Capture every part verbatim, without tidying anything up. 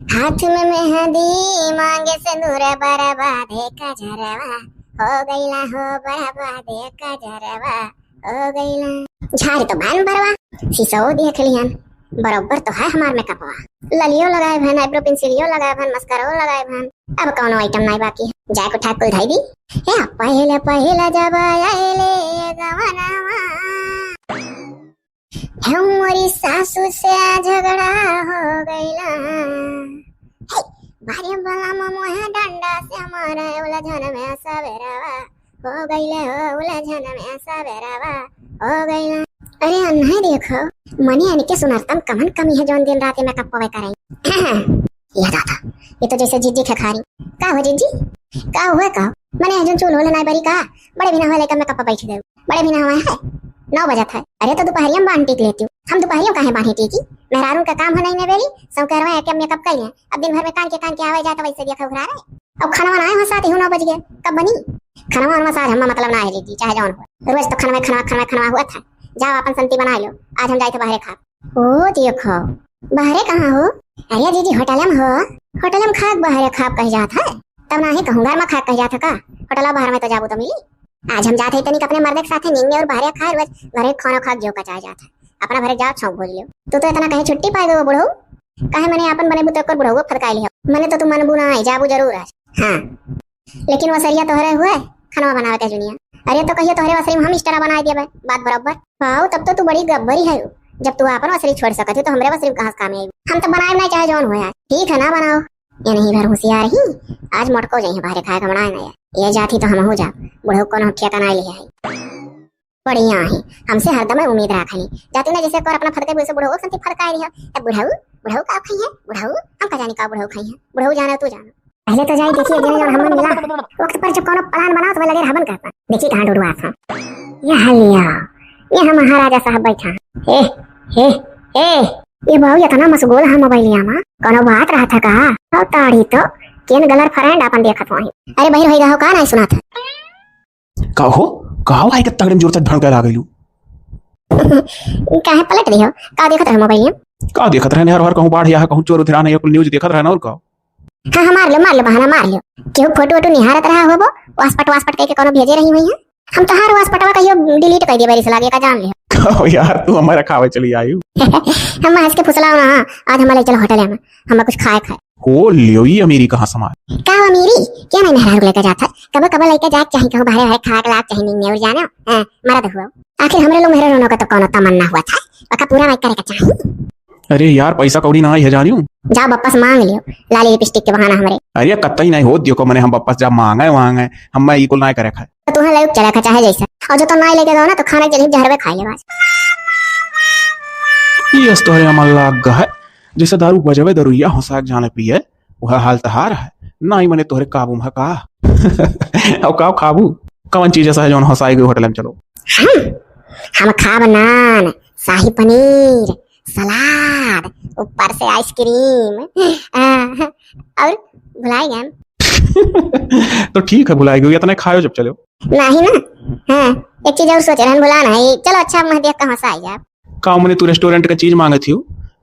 हाथ में मेहंदी, मांगे सिंदूर, बरबादे कजरवा, हो गइला हो बरबादे कजरवा, हो गइला। झाड़ तो बान बरवा, शीशो देख लिहन, बरोबर तो है हमार मेकअपवा। ललियो लगाए भन, eyebrow pencilियो लगाए भन, mascaraओ लगाए भन, अब कौनो item नाई बाकी है। जाए को ठाक कुल धई दी। हे पहले पहले जब आएले गवनवा, हे मोरी सासू से झगड़ा हो गइला। हे, बारे बलम मोहे डंडा से मारे उलझन में सवेरवा, हो गइले हो उलझन में सवेरवा, हो गइला। अरे अन्है देखो, मने इनके सुनरतम कमन कमी है जौन दिन रात मेकअपवे करे। या दादा, ये तो जैसे जिज्जी खेखारी। का हो जिज्जी? का हुआ का? मने जौन चूल होले नाई बरी का? बड़े भी ना होले का मेकअप बैठ गए। बड़े भी ना हुआ है, नौ बजत है। अरे तो दुपहरिया में बांध टीक लेती हूँ। हम दुपहरिया में काहे बांधे टीकी? मेहरारू का काम हो नहीं ने बेरी, सब करवा के मेकअप कर लिया। अब दिन भर में कान के कान के आवे जाए तो वैसे देखा घुरा रहे। अब खाना बनाए हो साथ ही नौ बज गए, कब बनी? खाना वाना साथ हम मतलब ना है जी, चाहे जौन हो। रोज तो खाना खाना खाना खाना हुआ था। जाओ अपन संती बना लो, आज हम जाए थे बाहरे खा। ओ देखो, बाहरे कहाँ हो? अरे जीजी होटल में हो। होटल में खाक बाहरे खाब कह जात है, तब ना ही कहूँ घर में खाक कह जात है का? होटल बाहर में तो जाबू तो मिली। आज हम जात है तनिक अपने मर्दे के साथे नींगे और बाहरे खाए, रोज घरे खाना खा जियो का चाहे जात है। अपना भरे जाओ छौंक भोज लियो। तू तो इतना कहीं छुट्टी पाए गए बुढ़ऊ, काहे मने आपन बने बुते कर बुढ़ऊ फटकाई लियो। मने तो तू मनबू ना आई, जाबू जरूर आज। हाँ, लेकिन वसरिया तोहरे हुए खनवा बनावे के जुनिया। अरे तो कहियो तोहरे वसरी में हम इस्टरा बनाए देबे, बात बराबर। पाओ तब तो तू बड़ी गब्बरी है, जब तू आपन वसरी छोड़ सकत हो तो हमरे वसरी में कहाँ से काम आई? हम तो बनाए ना चाहे जौन होए। ठीक है ना बनाओ, ये नहीं भर होशियार ही, आज मोटको जाइए बाहरे खाए का बनाए ना। ये जाती तो हम हो जा, बुढ़ऊ कोनो ठेका ना लिया है। बढ़िया है, हमसे हरदम उम्मीद राखनी। जाती ना जैसे कर अपना फरके वैसे बुढ़ऊ संती फरकाए रही हो। तब बुढ़ऊ, बुढ़ऊ का खाई है? बुढ़ऊ, हम का जानी का बुढ़ऊ खाई है? बुढ़ऊ जाना तू जाना। पहले तो जाई देखिए जने जौन हमन मिला। वक्त पर जब कोनो plan बनाओ तो लगे रहबन करता। देखिए कहाँ डुडुआ था। ये हलिया, ये हम महाराजा साहब बैठा। ए, ए, ए, ये बाबू इतना मशगूल है मोबाइलिया में, कोनो बात रहा था का? और ताड़ी तो केन गर्लफ्रेंड अपन देखत वहीं। अरे बहिर होई गहो का नहीं सुना था? का हो? का हो भाई, के तगड़े में जोर से भड़के लागलू? काहे पलट रही हो? का देखत रहे मोबाइल में? का देखत रहे? हर हर कहूँ बाढ़ या कहूँ चोर उधरा नहीं, कुल news देखत रहे ना और का? हाँ, हाँ, मार लो, मार लो, बहाना मार लो। केहू फोटो वोटो निहारत रहा होबो, वासपट वासपट कह के कोनो भेजे रही हुई है। हम तो हर वासपटवा कहियो delete कर दिए, बारिश लागे का जान लियो। ओ यार, तू हमारा खावे चली आयु। हम हंस के फुसलाओ ना, हाँ, आज हमारे चलो होटल में, हम कुछ खाए खाए। को लियो ई अमीरी कहाँ समाए? का अमीरी? क्या नहीं मेहरारू लेके जात है? कबो कबो लेके जाए चाही, कहूँ बाहरे बाहरे खाए के लाग चाही, नहीं और जाने, हाँ, मरद हुआ। आखिर हमरे लोग मेहरारू का तो कोनो तमन्ना हुआ था, ओका पूरा नहीं करे के चाही। अरे यार, पैसा कौड़ी ना आई है जानियो। जा वापस मांग लियो, लाली लिपस्टिक के बहाना हमरे। अरे कतई नहीं होत दियो को मने हम वापस जा मांगे वांगे, हम मैं ई कुल ना करे खाए। तो तुहें लाइक चला खा चाहे जैसा, और जो तो ना लेके जाओ ना तो खाना के लिए जहरवे खा ले बस। ई अस तोहरे अमल लाग है, जैसे दारू बजवे दरुइया होसाक जाने पिए, वह हाल तहार है। ना ही मने तोहरे काबू में का। अब का खाबू? कवन चीज ऐसा है जौन होसाई गई होटल में चलो? हम, हम खाब नान, शाही पनीर, सलाद, ऊपर से आइसक्रीम। आ, और भुलाई गए। तो ठीक है, भुलाई गई, इतना खायो जब चलो। नहीं ना, हाँ, एक चीज और सोचे रहन, भुला नहीं। चलो अच्छा, मैं देख कहाँ से आई आप। का मने तू restaurant का चीज मांगे थी,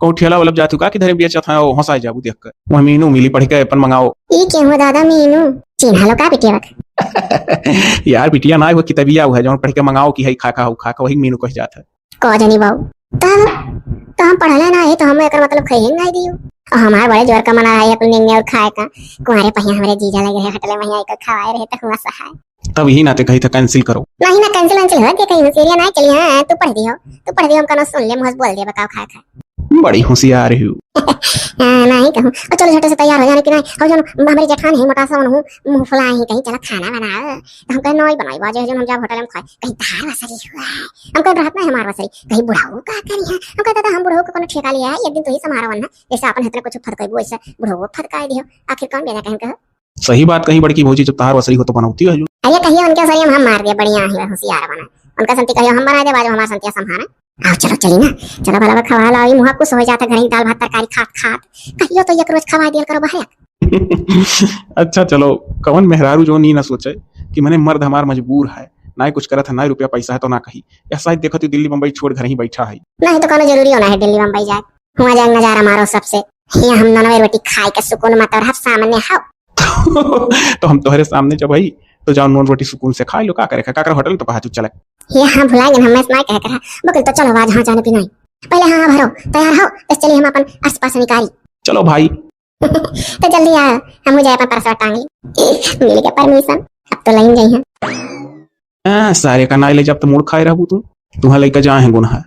कहूँ ठेला वाला जात हो का, किधर बेचत है, ओ हंसाई जाबू देख कर। वह मीनू मिली पढ़ के अपन मंगाओ। ई के हो दादा मीनू? चिन्हा लो का बिटिया वक्त? यार बिटिया ना, वो किताबिया वो है, जौन पढ़ के मंगाओ कि है खा खा, खा खा, वही मीनू कह जात है। को जनी बाऊ, तब तो हम पढ़ले ना है, तो हम एकर मतलब खाई ही नहीं दियो। और हमारे बड़े जोर का मना है, अपन निंगे और खाए का। कुंवारे पहिया हमारे जीजा लगे रहे, होटल में यहाँ एक खवाए रहे, तो हुआ सहाय। तब यही नाते कही था cancel करो। नहीं ना, cancel वैंसिल हो के कहीं होशियारिया ना चली। हाँ, तू पढ़ दियो, तू पढ़ दियो, हम कनो सुन ले, मुँह से बोल दे, बताओ खाए खाए। बड़ी होशियार हो। हाँ, नहीं कहूँ। और चलो झटे से तैयार हो जाने की नहीं। और जो हमारे जेठान है मोटा सा, उन्हों मुँह फुलाए ही कहीं, चलो खाना बनाओ। तो हम कहे नहीं बनाई बाजे, जो हम जाब होटल में खाए, कहीं धार वसरी हुआ है। हम कहे रहत नहीं हमार वसरी, कहीं बुढ़ाऊ का करी है। हम कहे दादा हम बुढ़ाऊ का कोनो ठेका लिया है, एक दिन तो ही समारोह है, जैसे अपन हतने कुछ फरकैबो वैसे बुढ़ाऊ फरकाए दियो। आखिर कौन बेना कहें कहो? सही बात कही बड़की भौजी, जब तहार वसरी हो तो बनौती है जो। अरे कहियो उनके वसरी में हम मार दिया, बढ़िया है, होशियार बना। उनका संती कहियो हम बना दे, बाजो हमार संतिया संभारे। आओ चलो चली ना, चलो भला भला खवा लो, ई मुहा कुछ हो जाता घर ही दाल भात तरकारी खात खात। कहियो तो एक रोज खवा दिया करो बहरे। अच्छा चलो, कवन मेहरारू जो नी ना सोचे कि मने मर्द हमार मजबूर है, ना ही कुछ करत है, ना ही रुपया पैसा है तो ना कही। या शायद देखत ही दिल्ली बम्बई छोड़ घर ही बैठा है। नहीं तो कोनो जरूरी होना है दिल्ली बम्बई जाए, हुआ जाए नजारा मारो सबसे। हियाँ हम ननवे रोटी खाए के सुकून मा तो रहब, सामने हौ। तो हम तोहरे सामने जब हई, तो जाओ नून रोटी सुकून से खाइ लो, का करे, का करे, होटल तो कहा तू चलक। हियाँ हम भुलाए गन, हमें नाहीं कहे के रहा। बकुल तो चलो आज, हाँ जाने भी नाहीं। पहले हाँ, हाँ भरो, तैयार हो, बस चलिए हम अपन अर्स पर्स निकाली। चलो भाई। तो जल्दी आ, हम हो जाए अपन परसवा टांगी। मिल के परमिशन, अब तो लाइन जाई है। हाँ, सारे का नाई ले जब तो मूड़ खाए रहबू तू, तुहा लइका जाए हैं गुनहा।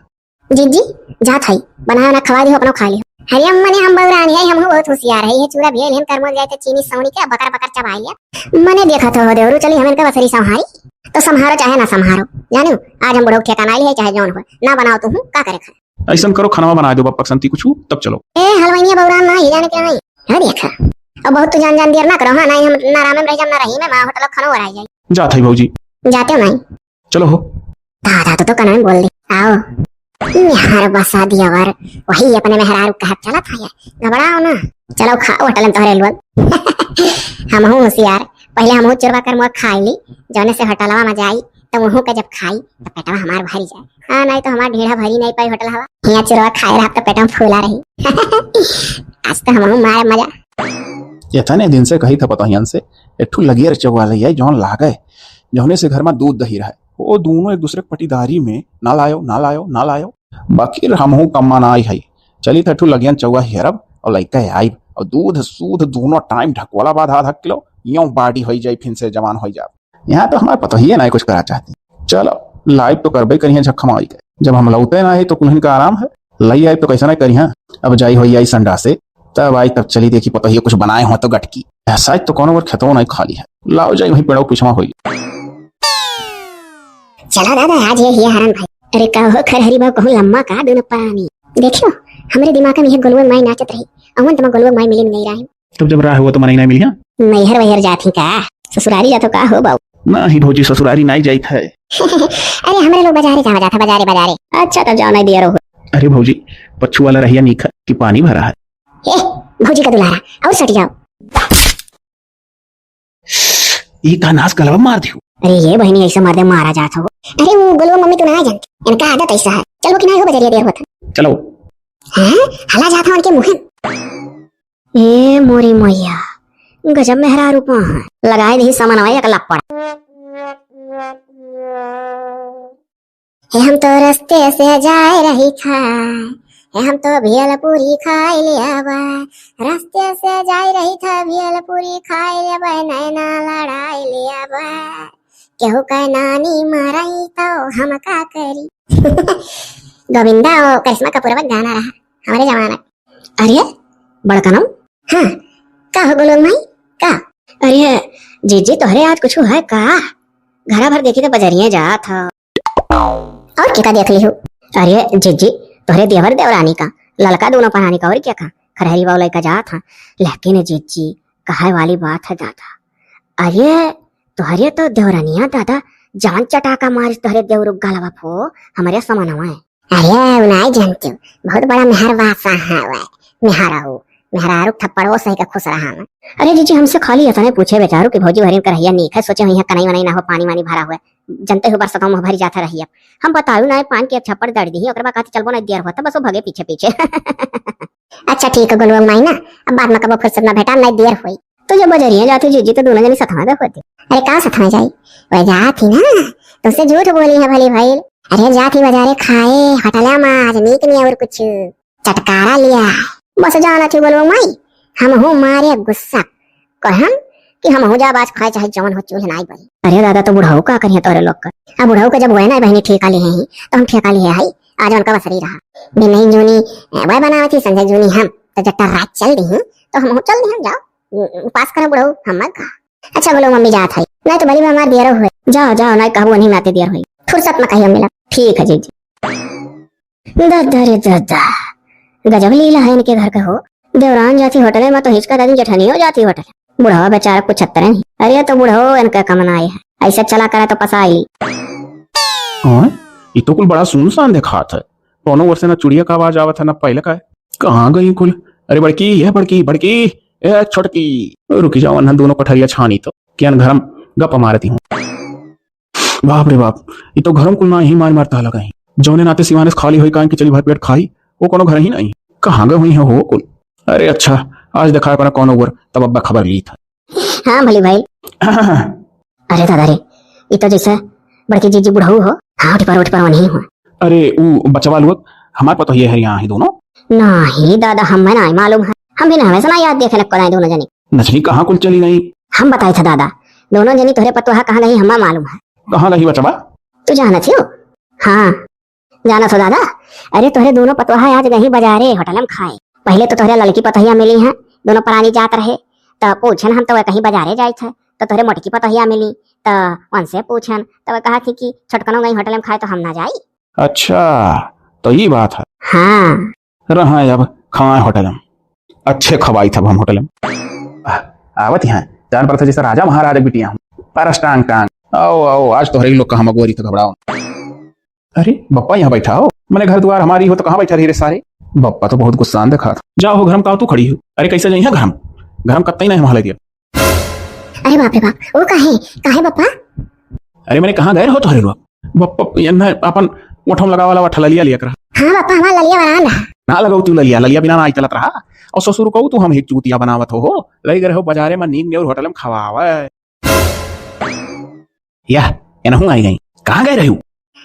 जीजी, जात हई, बनाए ना खवाए दिहो, अपनो खाए लिहो। अरे मने हम बउरानी है, हमहू बहुत होशियार है। ये चूरा भेल हम तरमोल जाए थे चीनी सौनी के बकर बकर चबाए लिया। मने देखा था हो देवरू, चली हम इनका बसरी संहारी, तो संहारो चाहे ना संहारो, जानियो आज हम बुढ़ऊ ठेका नाई लिहे, चाहे जौन हो ना बनाओ तू, का करे खाए। ऐसन करो, खाना बनाए दो बप्पक संती कुछ, तब चलो। ए हलवाइनिया बउरान ना ही जाने के नहीं। हाँ देखा, अब बहुत तो जान जान देर ना करो, हाँ नाई हम ना रामे में रह जाम ना रही में, माँ होटल खाना और आ जाए। जात हई भौजी। जाते हो नाई। चलो हो। दादा तो, तो कनवे बोल दे, आओ। मेहर बसा दिया वर, वही अपने मेहरारू कहत चलत है ये। घबराओ ना, चलो खाओ होटल में तोहरे लोग। हमहू होशियार, पहले हमहू चोरवा कर मुआ खाई ली, जौने से होटलवा में जाई, तो वहू के जब खाई, तो पेटवा हमार भरी जाए। हाँ, नाई तो हमार ढीढ़ा भरी नाई पाई होटल हवा। हियाँ चोरवा खाए रहा तो पेटवा फूला रही। आज तो हमहू मारे मजा। इतने दिन से कही था पतोहियन से, एक ठू लगियर चौवा ले आई, जौन लागे, जौने से घर में दूध दही रहे। वो दोनों एक दूसरे के पटीदारी में ना लायो, ना लायो, ना लायो। बाकी हमहू कम्मा ना आई है। चली त एक ठू लगियन चौवा हेरब और लइका आइब। और दूध सूध दोनों टाइम ढकवला बाद आधा किलो, यूं बाडी होई जाई, फिन से जवान होई जाब। यहाँ तो हमार पतोहिए ना कुछ करा चाहती। चलो, लाइव तो करबे करिए झक्खा मारी के। जब हम लौटे ना है तो कुल्हन का आराम है। लई आई तो कैसा ना करिए। अब जाई होई आई संडा से, तब आई तब चली देखी पतोहिए कुछ बनाए हो तो गटकी। ऐसा तो कोनो बार खेतों नहीं खाली है। लाओ जाई वहीं पेड़ों पिछवा होई। चला दादा, आज ये हिया हरन भाई। अरे का हो खरहरी बा, कहूँ लम्मा का दूनो परानी। देखियो, हमरे दिमाग में ये गोलुआ माई नाचत रही। अवन तमा गोलुआ माई मिली नहीं रही। तब जब राह हुआ तो मनई ना मिलिया। नैहर वैहर जात ही का? ससुरारी जात हो का हो बाऊ? ना ही भौजी, ससुरारी नाई जाइत है। अरे हमरे लोग बाजारे जावा जात है, बाजारे, बाजारे। अच्छा तब जाओ, नाई दिया रहो। अरे भौजी, पछू वाला रहिया नीक है कि पानी भरा है। ए, भौजी का दुलारा, और सट जाओ। ई का नास गलवा मार दियो। अरे ये बहनी, ऐसे मार दे, मारा जात हो। अरे वो गोलुआ मम्मी तू ना जानती, इनका आदत ऐसा है। चलो कि ना हो बजरिया देर होता। चलो। हैं? हला जात हो उनके मुँह। ए मोरी मैया, गजब मेहरारू पा है। लगाए दही सामान आवा एक लप्पड़। हे हम तो रस्ते से जाए रही था, हे हम तो भेलपुरी खाए ले आवा। रस्ते से जाए रही था, भेलपुरी खाए ले आवा, नैना लड़ाए ले आवा। केहू का नानी मरई तो हम का करी। गोविंदा और करिश्मा कपूरवा गाना रहा हमरे जमाना। अरे बड़कनम। हाँ, का हो गोलुआ माई, का? अरे जीजी, तोहरे आज कुछ है का? घरा भर देखी तो बजरिया जात ह। और के का देख लिहू? अरे जीजी, तोहरे देवर देवरानी का, ललका दोनों परानी का, और के का? खरहरी बाऊ लइका जात ह। लेकिन जीजी, कहे वाली बात है दादा, अरे तोहरे तो देवरनिया दादा, जान चटाका मारिस तोहरे देवरू गलवा फो, हमरे समनवा है। अरे, उ नाई जानते, बहुत बड़ा मेहरबासा है वह, मेहरारू, मेहरारू थप्पड़ो सही के खुश रहा मैं। अरे जीजी, हमसे खाली इतने पूछे बेचारू कि भौजी भरी करहिया नीक है, सोचे हुई है कनई वनई ना हो, पानी वानी भरा हुआ है, जनते हो बरसतों में भरी जाता रही। अब हम बताऊ ना, पान के एक छप्पड़ दड़ दी, ओकरे बाद कहती चलबो ना, देर होता, बस वो भगे पीछे पीछे। अच्छा ठीक है गोलुआ माई ना, अब बाद में कबो फुर्सत ना भेटा, ना देर होई। तो जब बजरिया जाती जीजी तो दोनों जनी सथवा दे होती। अरे का सथवा जाई? वह जात ही ना, तुमसे झूठ बोली है भली भइल। अरे जात ही बाजारे खाए, होटला में आज नीक नहीं और कुछ चटकारा लिया। बस जाना थी गोलुआ माई, हम हो मारे गुस्सा, कहम कि हम हो जा आज खाए चाहे जवन हो चूल्हे नाई बनी। अरे दादा, तो बुढ़ऊ का करिए तोरे लोग का? अब बुढ़ऊ का जब वह ना बहनी ठेका लिए हैं, तो हम ठेका लिए है, आज उनका बसरी रहा। बिनई जूनी वह बनावत ही, संजय जूनी हम, तो जट्टा रात चल दी हैं, तो हम हो चल दी हम, जाओ। उपास करे बुढ़ऊ, हम मत खा। अच्छा बोलो मम्मी जात है, नहीं तो भली में हमार दियर हुए। जाओ, जाओ, नहीं कहबो नहीं नाते दियर हुई। फुर्सत में कहियो मिला। ठीक है जीजी। दादा रे दादा, गजब लीला है इनके घर का हो। देवरान जाती होटल में तो हिचका दादी जेठनियो जाती होटल। बुढ़वा बेचारा कुछ छत्तर नहीं। अरे तो बुढ़ो इनका कमना आए है, ऐसा चला करा तो पसा आई। हाँ, ये तो कुल बड़ा सुनसान देखात है। कौनो ओर से ना चुड़िया का आवाज आवत है, ना पहले का है। कहाँ गई कुल? अरे बड़की, ये बड़की, बड़की, ए छोटकी, रुकी जाओ, ना दोनों कठरिया छानी तो, क्या घर हम गप मारती हूँ। बाप रे बाप, ये तो घर में कुल ना ही मार मारता लगा ही। जौने नाते सिवाने से खाली हुई कान की चली भर पेट खाई, वो कोनो घर ही नहीं। कहाँ गए हुई है हो कुल? अरे अच्छा, आज देखा अपना कौन ओवर, तब अब्बा खबर ली था। हाँ भली भाई। अरे दादा रे, ई तो जैसे बड़की जीजी बुढ़ऊ हो। हाँ, उठ पर, उठ पर, वही हो। अरे ऊ बचवा लोग, हमार पतोहिया है यहाँ ही दोनों। नहीं दादा, हमें नहीं मालूम है, हम भी नहीं, हमें से ना याद देखे लगता है दोनों जनी। नचनी कहाँ कुल चली गई? हम बताई था दादा, दोनों जनी तोहरे पतोहा कहाँ गई हमें मालूम है। कहाँ गई बचवा? तू जानत हो? हाँ, जानत हो दादा, अरे तोहरे दोनों पतोहा आज गई बाजारे होटल में खाए। पहले तो तोहरे ललकी पतोहिया मिली हैं, दोनों परानी जात रहे, तो पूछन हम तो वह कहीं बाजारे जाइत है, तो तोहरे मोटकी पतोहिया मिली, तो उनसे पूछन तो वह कहा थी कि छोटकनो गई होटल में खाए तो हम ना जाई। अच्छा, तो ये बात है। हाँ। रहा अब खाए होटल में, अच्छे खवाई था हम होटल में। आह, आवत यहाँ जान पड़ता जैसे राजा महाराजा बिटिया हम। परस टांग टांग। आओ, आओ, आज तोहरे लोग का हम अगोरी तो घबराओ। अरे बप्पा यहाँ बैठा हो, मने घर द्वार हमारी हो तो कहाँ बैठा रही रे सारे? बप्पा तो बहुत गुस्सान देखा था। जाओ हो घर में, काउ तू खड़ी हो? अरे कैसे जाइए घर में? घर में कत्ते ही नहीं हमारे दिया। अरे बाप रे बाप, वो काहे, काहे बप्पा? अरे मने कहाँ गए रहो तोहरे लोग? बप्पा ये ना अपन ओठम लगावा वाला ठललिया लिया कर। हाँ बप्पा, हमार ललिया बरान रहा। ना लगाओ तू ललिया, ललिया बिना ना आई चलत रहा। और ससुर कहू तू हम ही चूतिया बनावत हो, हो। लई गए हो बाजारे में नीक नेउर होटल में खवावे। यह, एनहू आई गई। कहाँ गए रही?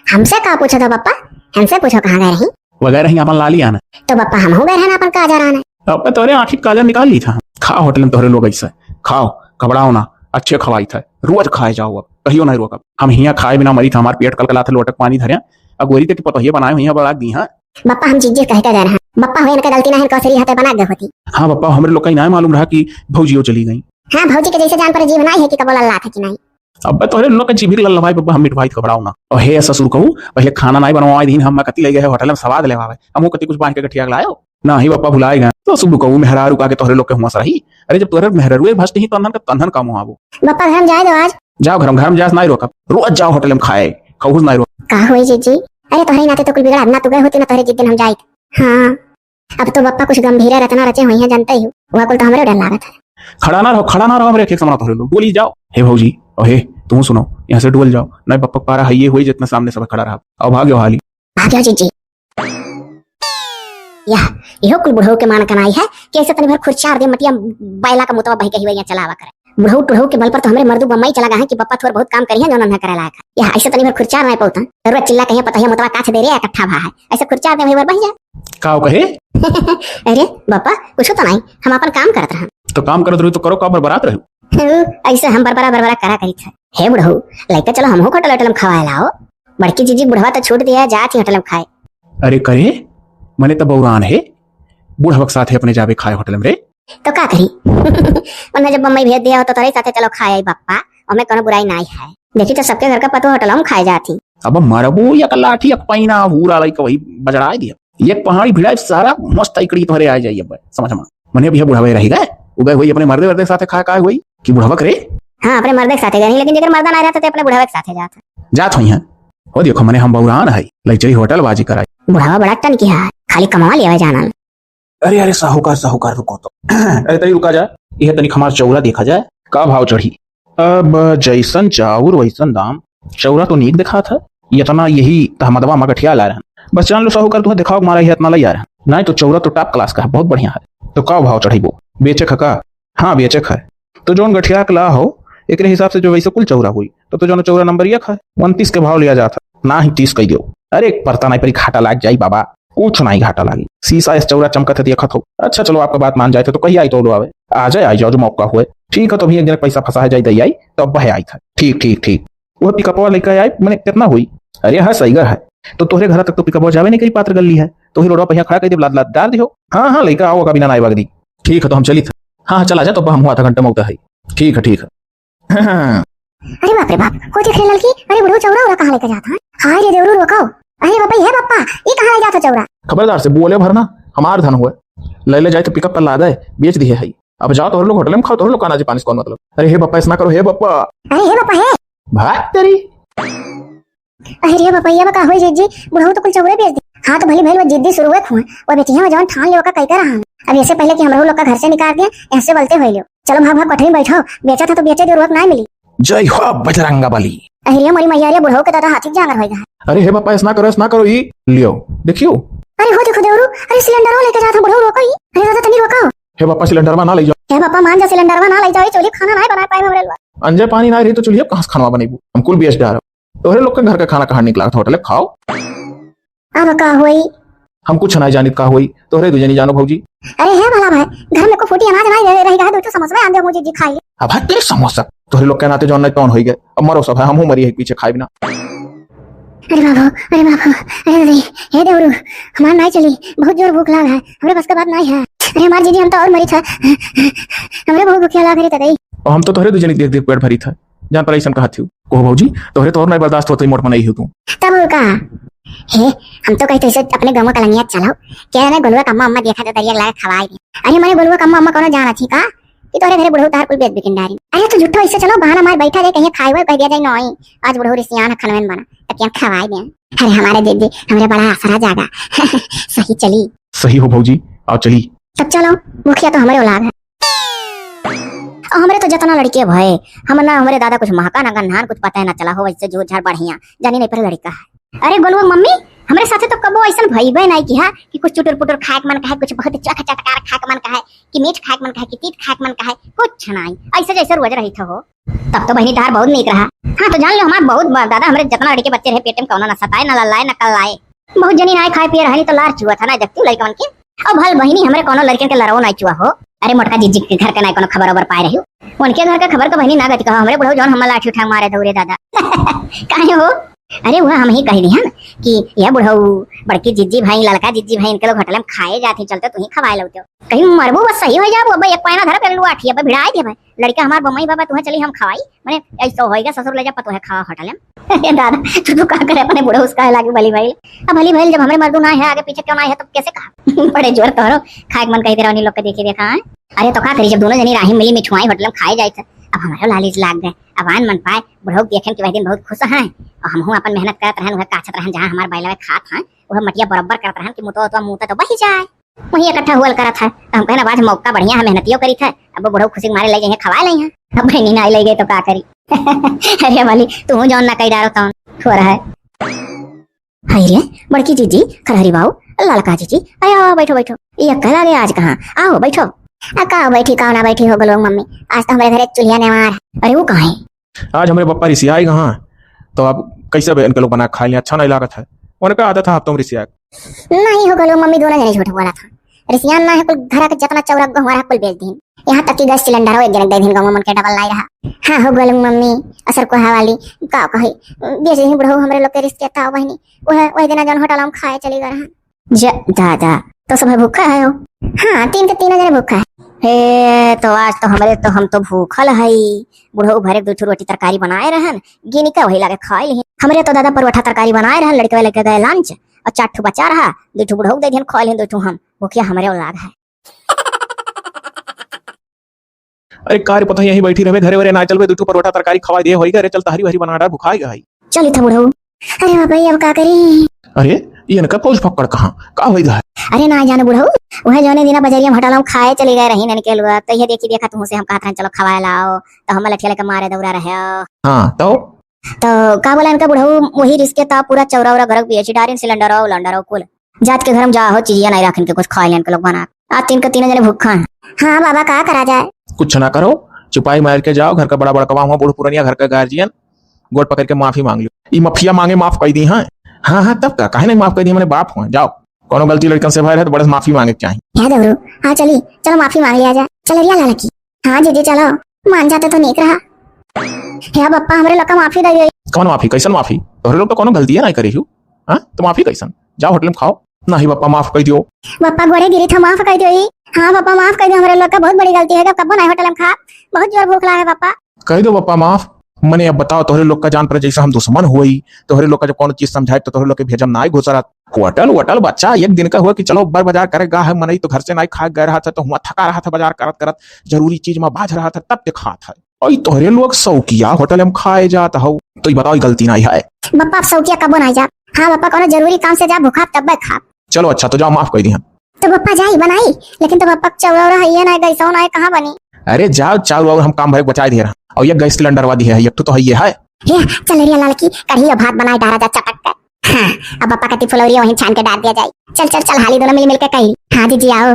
हमसे का पूछो तो बप्पा, हमसे पूछो कहाँ गए रही? वो गए रही अपन लाली आने। तो बप्पा हमहू गए रहे ना अपन काजर आने। अब तोरे आँखी काजर निकाल ली था। खा होटल में तोहरे लोग ऐसे। खाओ, घबराओ ना, अच्छे खवाई था। रोज खाए जाओ अब, कहियो नहीं रोकब। हम हियाँ खाए बिना मरी था, हमार पेट कलकला था, लोटक पानी धरे। अगोरी ते की पतोहिया बनाए हुई हैं, बड़ा दी हाँ। बप्पा हम जीजी कह के गए रहे। बप्पा हो इनके गलती ना है, इनका सरी हाथे बना गए होती। हाँ बप्पा, हमरे लोग का ही ना मालूम रहा कि भौजियो चली गई। हाँ, भौजी के जैसे जान पर जीव ना है कि कबो लल्ला था कि नहीं। अब तोहरे लोग के जीभी लल्लवाई बब्बा, हम मिटवाई तो घबराओ ना। और हे ससुर कहू, पहले खाना नाई बनवाई दीन, हम कति ले गए होटल में स्वाद लेवावे, हम कति कुछ बांध के गठिया लायो। ना ही बप्पा भुलाए गए। तो ससुर कहू मेहरारू का के तोहरे लोग के हुआ रही। अरे जब तोहरे मेहरारू भस्ट ही तंधन का तंधन का मुहावो। बप्पा घर में जाए दो आज। जाओ घर में, घर में जास नाई रोकब। रोज जाओ होटल में खाए, कहूस नाई रोक। का होई जीजी? अरे तोहरे नाते तो कुल बिगड़ा ना, तू गए होती ना तोहरे जिस दिन हम जाइत। हाँ। अब तो बप्पा कुछ गंभीर रचना रचे हुई हैं, जानते ही हो। वह कुल तो हमरे डर लागत है। खड़ा ना रहो, खड़ा ना रहो, हमरे खेत समरा तोहरे लोग। बोली जाओ, हे भौजी, और हे, तू सुनो, यहाँ से डोल जाओ। नहीं बप्पा पारा है ये हुई जितना सामने सब खड़ा रहा। आओ भाग्यो हाली। भाग्यो जीजी। यह, इहो कुल बुढ़ऊ के मान कनाई है कि ऐसे तनी भर खुरचार दे मटिया बैला का मुतवा बह के ही वही चलावा करे। बुढ़ऊ टुढ़ऊ के बल पर तो हमरे मर्दू बम्बई चला गए हैं कि बप्पा थोर बहुत काम करिए जो उन्हें करे लायक है। यह ऐसे तनी भर खुरचार नहीं पौता। जरूरत चिल्ला कहिए पतहिया मुतवा काछ दे रे इकट्ठा भा है। ऐसे खुरचार दे वही बर बह जाए। का कहे? अरे बप्पा, कुछ तो नहीं, हम अपन काम करत रहन। तो काम करत रही तो करो, का बरबरात रही? हम्म, ऐसे हम बरबरा बरबरा करा करी थे। हे बुढ़ऊ, लइका चलो हमहू होटल होटल में खवाए लाओ। बड़की जीजी बुढ़वा तो छूट दिया, जा थी होटल में खाए। अरे करे, मने तो बौरान है, बुढ़वा के साथे अपने जावे खाए होटल में रे। तो का करी? उन्हें जब बम्बई भेज दिया हो तो तोरे साथे चलो खाए आई बप्पा, हमें कोनो बुराई नहीं है। देखी तो सबके घर का पतोह होटल में खाए जाती। अब मरबू एक लाठी एक पैना हूरा लाई के वही बजड़ाए दिया। एक पहाड़ी भिड़ाए सारा मस्त इकड़ी तोहरे आ जाई अब समझ में। मने अभी बुढ़ावे रही गए, उ गए हुई अपने मर्दे वर्दे के साथे खाए काए हुई कि बुढ़वा करे। हाँ, अपने मर्दे के साथे गए, लेकिन जेकर मर्दा ना रहता तो अपने बुढ़ावे के साथे जाता। जात हुई हैं। हो देखो मने हम बौरान है, लई चली होटल बाजी कराई। बुढ़ावा बड़ा टन की है, खाली कमावा लिया जाना। अरे, अरे, साहूकार, साहूकार, रुको तो। अरे, तनी रुका जा, यह तनिक हमार चौरा देखा जाए, का भाव चढ़ी? अब जैसन चाउर वैसन दाम। चौरा तो नीक देखात है, इतना यही तहमदवा में गठिया ला रहन। बस जान लो साहूकार, तुम्हें देखाव मारा ही इतना लई आ रहन। नहीं तो चौरा तो top class का है, बहुत बढ़िया है। तो का भाव चढ़ाई वो? बेचे का? हाँ, बेचे है। तो जौन गठिया के ला हो, एकरे हिसाब से जो वैसे कुल चौरा हुई, तो, तो जौन चौरा नंबर एक है, उनतीस के भाव लिया जाता, ना ही तीस कह दियो। अरे, एक परता नहीं परी, घाटा लाग जाई बाबा। कुछ नहीं घाटा लागी। शीशा इस चौरा चमकत है, देखत हो। अच्छा, चलो, आपका बात मान जाए तो, तो कहिए आई तो लो आवे। आ जाए, आई जाओ, जो मौका हुए। ठीक है, तो अभी एक दिन पैसा फंसा है, जाई दे आई, तब वह आई था। ठीक, ठीक, ठीक। वह पिकअपवा लेकर आई, मैंने कितना हुई? अरे हाँ, सही है। तो तोहरे घर तक तो पिकअपवा जावे नहीं करी, पात्र गली है। तो ही रोडवा पहिया खड़ा कर दे, लाद लाद डाल दियो। हाँ, हाँ, लेकर आओ, कभी ना आए बगदी। ठीक है, तो हम चली था। हाँ, हाँ, चला जा, तो अब हम आधा घंटा में उतर है। ठीक है, ठीक है। अरे बाप रे बाप, को देख रे ललकी, अरे बुढ़ऊ चौरा उरा कहाँ लेके जाता है? हाय रे देवरू रोकाओ। अरे बापा, ये बापा, ये कहाँ ले जाता चौरा? खबरदार से बोले भरना, हमार धन हुए। ले ले जाए तो पिकअप पर लादे, बेच दिए है। अब जाओ तोहर लोग होटल में खाओ, तोहर लोग का नाजी पानी से कौन मतलब? अरे हे बापा, ऐसा ना करो, हे बापा। अरे हे बापा, हे। भाग तेरी। अरे रे बापा, ये बका होई जीजी, बुढ़ऊ तो कुल चौरे बेच दी। हाँ तो भली भइल, वो जिद्दी शुरू हुए खुए, वो बेचिया में जौन ठान ले ओका कई कर रहा। अब ऐसे पहले कि हमरो लोग का घर से निकाल दिया, ऐसे बोलते होई लियो। चलो भाग भाग कोठरी में बैठो, बेचा था तो बेचे दे, रोक ना मिली। जय हो बजरंग बली। अरे रे मोरी मैया रे, बुढ़ऊ के दादा हाथी के जांगर होई गा। अरे हे बापा, ऐसा ना करो, ऐसा ना करो, ई लियो, देखियो। अरे हो देखो देवरू, अरे सिलेंडरवा लेके जात है बुढ़ऊ, रोको ही। अरे दादा तनी रोको। हे बापा सिलेंडरवा ना ले जाओ। हे बापा मान जा, सिलेंडरवा ना ले जाओ, ई चूल्ही खाना नाहीं बनाए पाए हमरे लोग। अंजय पानी नाहीं रही तो चूल्हिया पे कहाँ से खाना बनइबू? हम कुल बेच डारब। तोहरे लोग के घर का खाना कहाँ निकला था होटल खाओ। अब का होई? हम कुछ नाहीं जानित का होई, तोहरे दू जनी जानो भौजी। अरे हे भला भाई, घर में को फूटी अनाज नाहीं रह, रह गया है, दो ठो समोसा आन दे मुझे जी खाई। अब भाई तेरे समोसा, तोहरे लोग के नाते जौन नाहीं तौन होई गए, अब मरो सब है, हमहू मरी है पीछे खाए बिना। अरे बाबू, अरे बाबू, अरे रे, हे देवरू, हमार नाहीं चली, बहुत जोर भूख लाग है, हमरे बस का बात नाहीं है। अरे हमार जीजी, हम तो और मरी था, हमरे बहुत भूखिया लाग रही था। और हम तो तोहरे दू जनी देख देख पेट भरी था, जान पर ऐसन कहा थी। कहो भौजी, तोहरे तो और नाहीं बर्दाश्त होत, मोट मनई हो तू। तब का? हे, हम तो कही तो इसे अपने गाँव का लंगिया चलाओ। क्या है ना, गोलुआ का अम्मा, अम्मा देखा तो दरिया लाके खवाए दे। अरे मने गोलुआ का अम्मा, अम्मा कौनो जाना थी का? कि तोहरे घरे बुढ़ऊ तार कुल बेच बिकिन डारी। अरे तो झूठो ऐसे चलो, बहाना मार बैठा जाए, कहीं खाए हुए कह दिया जाए, "नहीं, आज बुढ़ऊ रिसियान है, खनवे न बना।" तो क्या खवाए दे? अरे हमारे दीदी, हमरे बड़ा आसरा जागा। सही चली। सही हो भौजी, आओ चली। तब चलो, मुखिया तो हमरे औलाद है। और हमरे तो जतना लड़के भए, हम ना, हमरे दादा कुछ महका ना गन्हान, कुछ पता ही ना चला हो, वैसे जो झाड़ बढ़िया, जानी नहीं पर लड़का है। अरे गोलुआ मम्मी, हमरे साथे तो कबो ऐसन भइबे नहीं किहा कि कुछ चुटुर पुटुर खाए के मन कहे, कुछ बहुत चोखा चटकार खाए के मन कहे, कि मीठ खाए के मन कहे, कि तीत खाए के मन कहे, कुछ नहीं। ऐसे जैसे रोज रही था हो। तब तो बहिनी तार बहुत नीक रहा। हाँ तो जान लो हमार बहुत ब-, दादा हमरे जतना लड़के बच्चे रहे पेट में कौनो न सताए, न लल्लाए, न कल्लाए। बहुत जनी नाहीं खाए पिए रहनी तो लार चुआ था ना जब तू लड़कन के। अब भल बहिनी हमरे कौनो लड़कन के लड़ो नाहीं चुआ हो। अरे मोटका जीजी के घर का नाहीं कौनो खबर ओबर पाए रही। उनके घर का खबर का बहिनी ना गति कहो, हमरे बुढ़ऊ जौन हम लाठी उठा मारे दौरे दादा। काहे हो? अरे वह हम ही कह दिहन कि यह बुढ़ऊ, बड़की जीजी भाई, लड़का जीजी भाई, इनके लोग होटल में खाए जाते चलते तू ही खवाए लौटे। कहीं मरबू बस सही हो जाबू, अब एक पैना धर पे लुआठी, अब भिड़ाए दे भाई। लड़का हमार बम्मई बाबा, तुहे चली हम खवाई, मने ऐसो होइगा, ससुर ले जा पतोहे खावा होटल में। ए दादा, तू, तू का करे अपने बुढ़ऊ उसका लागे भली भइल। अब भली भइल, जब हमरे मर्दू ना है, आगे पीछे क्यों ना है, तब कैसे कहा? बड़े जोर तोहरो खाए के मन कही दे रहा, उन्हीं लोग के देखी देखा है। अरे तो का करी, जब दोनों जनी राही मिली मिठुआई होटल में खाए जाए थे, अब हमारे लालिच लाग गए। अब आन मन पाए, बुढ़ऊ देखेन कि वह दिन बहुत खुश हैं, और हमहू अपन मेहनत करत रहन, वह काछत रहन, जहाँ हमार बैलवे खात हैं, वह मटिया बराबर करत रहन कि मुतवा उतवा मुँह तो बही जाए। वहीं इकट्ठा हुअल करत है, तो हम कहना, "आज मौका बढ़िया है, मेहनतियो करी थे, अब वो बुढ़ऊ खुशी के मारे ले जाइए, खवाए ले हैं।" अब बहनी ना ले गए तो का करी? अरे वाली, तू जौन ना कही डारो तौन हो रहा है। हाय रे, बड़की जीजी, खरहरी बाऊ, ललका जीजी, अरे आओ, बैठो, बैठो। ये अक्का लागे आज कहाँ? आओ, बैठो। आ, का बैठी, का ना बैठी हो गलो मम्मी, आज तो हमारे घर एक चूल्हिया नेवार है। अरे वो कहाँ है? आज हमरे पप्पा रिसियाए गए हैं, तो अब कैसे बे इनके लोग बना खा लिया, अच्छा नहीं लागत है। उनका आदत है, अब तुम रिसिया। नहीं हो गलो मम्मी, दोनों जने झूठ बोला था। रिसियान ना है, कुल घर के जितना चौरा गहवारा कुल बेच दीन। यहाँ तक कि गैस सिलेंडर हो एक जने दे दिन गाँव मन के डबल लाई रहा। हाँ हो गलो मम्मी, असर कोहा वाली का कही, बेच दीन बुढ़ऊ हमरे लोग के रिस्के था बहनी। वह, वह दिन जौन होटल हम खाए चली गए रहन। जा दादा, तो सब भूखा है हो? हाँ, तीन के तीनों जने भूखा है। हे, तो आज तो हमरे, तो हम तो भूखल हई। बुढ़ऊ भरे दो ठो रोटी तरकारी बनाए रहन, गिनी का वही लागे खाए लिहिन। हमरे तो दादा परोठा तरकारी बनाए रहन, लड़के वाले के गए लंच, और चार ठो बचा रहा, दो ठो बुढ़ऊ दे दिहन, खाए लिहिन दो ठो हम। भूखिया हमरे औलाद है। अरे का रे पता यहीं बैठी रहबे, घरे वरे ना चलबे, दू ठो परोठा तरकारी खवाई दे होई, अरे चल तहरी वहरी बना डार, भुखाई गई। चली था बुढ़ऊ। अरे बाबा, ये अब का करी? अरे ये इनका फौज फक्कड़ कहाँ, का होई गा? अरे ना जानो बुढ़ऊ, वह जौने दिना बजरिया में होटल में खाए चली गए रही इनके लोग, तो ये देखी देखा तुमसे हम कहत रहन चलो खवाए लाओ, तो हम लठिया लेके मारे दौड़ा रहे हो। हाँ तो? तो का बोला इनका बुढ़ऊ, वही रिस्के था पूरा चौरा उरा गरक बेची डारिन सिलेंडर हो, उलेंडर हो कुल। जात के घर में जा हो, चीजिया नहीं रखन के कुछ खाए लेन के लोग बना। आज तीन के तीनों जने भूखा हैं। हाँ बाबा, का करा जाए? कुछ ना करो, चुपाई मार के जाओ, घर का बड़ा बड़कवा हुआ, बूढ़ पुरनिया घर का गार्जियन, गोड़ पकड़ के माफी मांग लियो। ई मफिया मांगे माफ कई दी हैं। हाँ, हाँ, तब का, काहे नहीं माफ कई दी, मने बाप हुआ, जाओ। कोनो गलती लड़कन से भय रहे तो बड़े से माफी मांगे के चाही। या देवरू, हाँ चली, चलो माफी मांग लिया जाए। चल रिया लालकी। हाँ जीजी चलो, मान जाते तो नीक रहा। हे बप्पा, हमरे लोग का माफी दे दे। कौन माफी, कैसन माफी? तोहरे लोग तो कोनो गलतियां नहीं करी हूँ। हाँ, तो माफी कैसन? जाओ होटल में खाओ। नहीं बप्पा, माफ कर दियो। बप्पा गोड़े गिरी था, माफ कर दियो ई। हाँ बप्पा, माफ कर दियो, हमरे लोग का बहुत बड़ी गलती है, कब्बो नहीं होटल में खा, बहुत जोर भूख लगा है बप्पा। कह दो बप्पा माफ। मने अब बताओ, तोहरे लोग का जान पर जैसे हम दुश्मन हुई, तोहरे लोग का जब कौन चीज समझाए तो तोहरे लोग के भेजम ना घुसरत। होटल वोटल बच्चा एक दिन का हुआ कि चलो बर बाजार करे गा है मनई, तो घर से नहीं खा गए रहा था, तो हुआ थका रहा था बाजार करत करत, जरूरी चीज में बाझ रहा था, तब ते खात है। और तोहरे लोग शौकिया होटल में खाए जात हो, तो ये बताओ, ये गलती नहीं है। बप्पा, अब शौकिया कबो नहीं जा। हाँ बप्पा, कोनो जरूरी काम से जा, भूखा तब खा। चलो अच्छा, तो जाओ, माफ कर दी हम। तो बप्पा जाई बनाई, लेकिन तो बप्पा चौरा उरा है ना, गैसो ना है, कहाँ बनी? अरे जाओ, चाउर वाउर हम काम भरे बचाए दिए रहा, और ये गैस सिलेंडर वादी है, एक ठो तो है, ये है। हे, चल रिया लालकी, कढ़ी और भात बनाए डारा जा चटक कर। हाँ, अब पप्पा कती फुलौरी वहीं छान के डार दिया जाए। चल चल चल, हाली दोनों मिल मिल के कही। हाँ जीजी आओ।